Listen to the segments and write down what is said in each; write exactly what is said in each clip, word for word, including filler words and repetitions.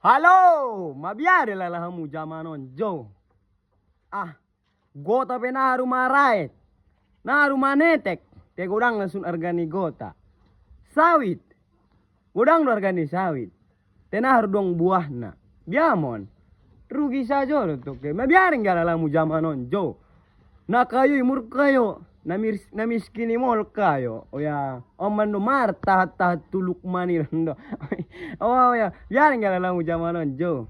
Halo, mabiar lala hamu jamanon jo. Ah, gota pe naru maraet, naru manetek. Te godang langsung arga ni gota. Sawit, godang do arga ni sawit. Te naru dong buahna. Biamon. Rugi sajo do toke. Mabiar lala hamu jamanon jo. Na kayo i mur kayo, na mir-, na miskin i mol kayo. Oya, oman do mar tahat-tahat tuluk manil do. Oya, biar lala hamu jamanon jo.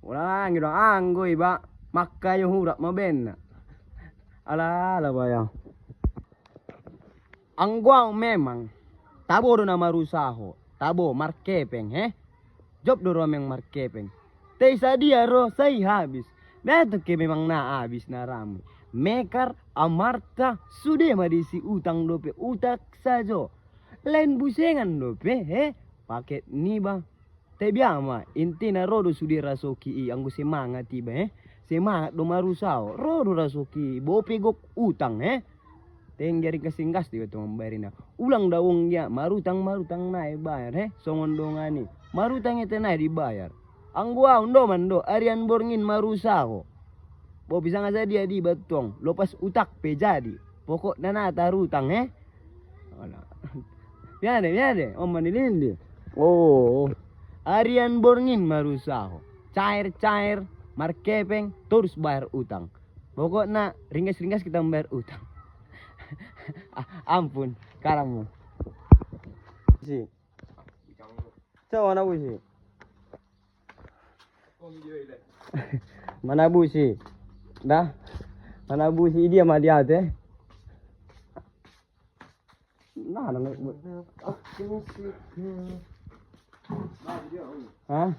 Ulang anggi do anggo i ba, makayo hurap mabenna. Ala, ala baya. Angguau memang, tabo do na marusaho, tabo markepeng, he? Job do ro memang markepeng. Te i sadia ro, sai habis. Beto ke memang na habis na ramu. Mekar, amarta, sude ma disi utang dope utak sajo. Lain busengan dope, he? Paket niba. Te biama, intina ro do sude rasoki i, anggo semangat iba, eh. Semangat do marusaho, ro do rasoki i, bope gok utang, eh. Tengger kasinggas tiba tu mambayarina. Ulang da wong gia, marutang, marutang nai bayar, eh. Songon dongan i. Marutang ete nai dibayar. Anggo au ndoman do, arian borngin marusaho. Bope sanga sadia diba tong, lopas utak pe jadi. Pokokna na tarutang, eh. Ala. Miade, miade, oman ilindi. Oh. Arian borngin marusaho. Cair-cair, markepeng, torus bayar utang. Pokokna ringgas-ringgas kita mambayar utang. Ah, ampun, karammu. Si. Coba na busi. Mana busi? Dah. Mana busi dia ma dia te. Nah, nah, nah. Hah?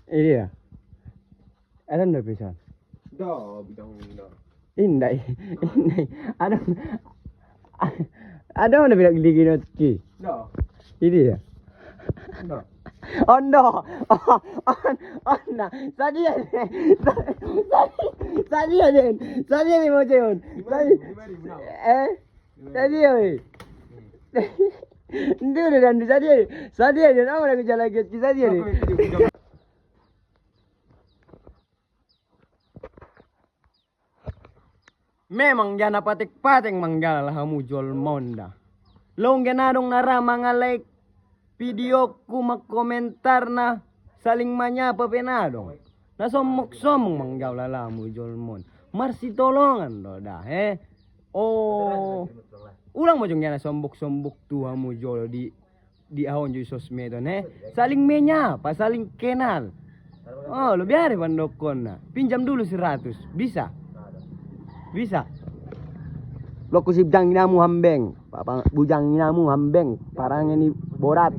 Iya. Ada ndak pisan? Dah, bidang dah. Indai, indai. Ada, ada mana bilang gigi not ki? Dah. Ini ya. Dah. Ondo. On, on, nah. Sadia, sadia, sadia, sadia ni mau ceun. Sadia. Eh? Sadia, weh. Ndu udah dan sadia. Sadia, dan apa lagi jalan ke sadia ni? Memang jana patek-patek manggala hamu jolma on da. Long jana dong na ra manga-like videoku, makomentar na saling manyapa pe na dong. Na sombong-sombong manggala hamu jolma on. Marsitolongan do da, he. Oh. Ulang mojong jana sombong-sombong tu hamu jolo di di ahon jo i sosmed on, he. Saling menyapa, saling kenal. Oh, lo biare pandokonna. Pinjam dulu seratus. Bisa? Bisa. Lo ku si bujang inamu hambeng. Papa, bujang inamu hambeng. Parange ni borat.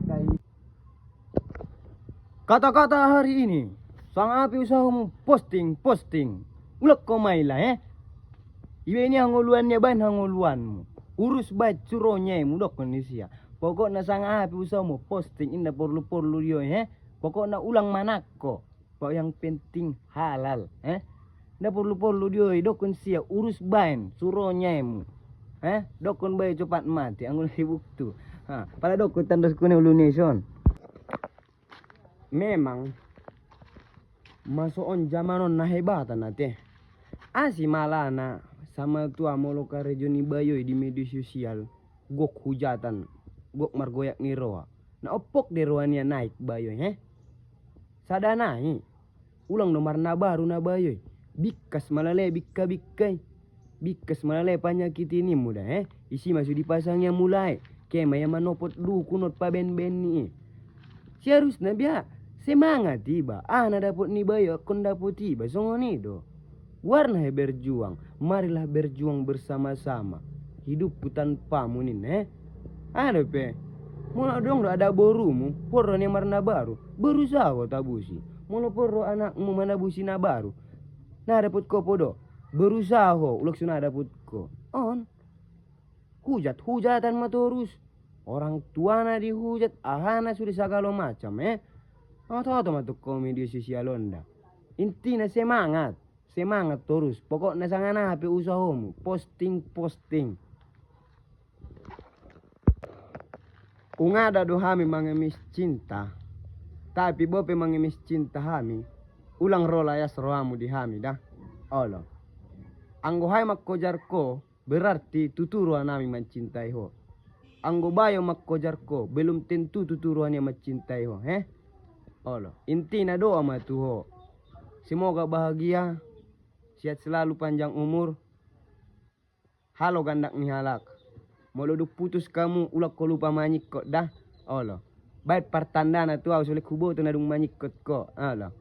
Kata-kata hari ini. Sanga api usahamu posting, posting. Ulak ko maila, he. Ibe ini hangoluan nia baen hangoluanmu. Urus baen suronyamu dokkon ni sia. Pokokna sanga api usahamu posting, inda porlu-porlu dio, he. Pokokna ulang manakko. Pokok yang penting halal, he. Inda porlu-porlu dio, dokkon sia, urus baen suronyamu. He, dokkon bae copat mati, anggo hibuk tu. Ha, pala dokkon tandos kune ulu nation. Memang maso on jamanon na hebatan ate. Asi malana sama tua molo karejo ni bayoi di media sosial, gok hujatan, gok margoyak ni roa. Na ompok de roa nia naik bayoi, he. Sada nai. Ulang do marnabaru na bayoi. Bikkas malale bikka-bikkai. Bikkas malale panyakiti nimu da, he. Isi masu dipasang ia mulai. Kema ia manopot dukun ot paben-ben ni i. Seharusna bia semangat iba. Aha na dapot ni bayoi, kon dapot iba songon i do. Warna he berjuang, marilah berjuang bersama-sama. Hidupku tanpamu nin, he. Ada pe. Molo adong do ada borumu, porro ni marnabaru. Berusaha ko tabusi. Molo porro anakmu manabusi na baru. Na dapot ko po do. Berusaha ho, ulak so na dapot ko. On. Hujat, hujatan ma torus. Orang tuana dihujat, ahana sude sagalo macam, eh. Oto-oto ma tu komi di sosial on da. Intina semangat. Semangat torus. Pokokna sanga na pe usahomu. Posting, posting. Ungada do hami mangemis cinta. Tapi bo pe mangemes cinta hami, ulang ro layas rohamu di hami da. Olo. Anggo hae mangkojar ko, berarti tuturu hanami mancintai ho. Anggo bayo mangkojar ko, belum tentu tuturu hania mancintai ho, he? Olo. Intina doa ma tu ho. Semoga bahagia, sehat selalu, panjang umur. Halo gandak ni halak. Molo dung putus kamu, ulang ko lupa manyingkot da. Olo. Baen partandana tu au, solek huboto na dung manyingkot ko. Olo.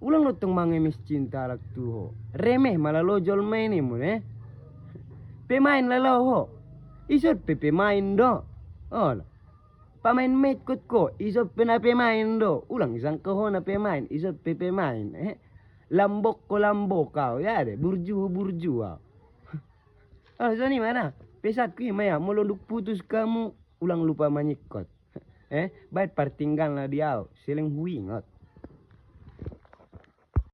Ulang do tong mangemes cinta halak tu ho. Remeh ma lalo jolma ini mu, eh? Pemain lalo ho. Isot pe pemain do. Olo. Pamain manyingkot ko, isot pe na pemain do. Ulang sangko ho na pemain, isot pe pemain, eh? Lambok ko lambok au, ya de, burju ho burju au. Olo, soni mana? Pesanku i ma ya, molo dung putus kamu, ulang lupa manyingkot. Eh, baen partinggalna di au, seleng huingot.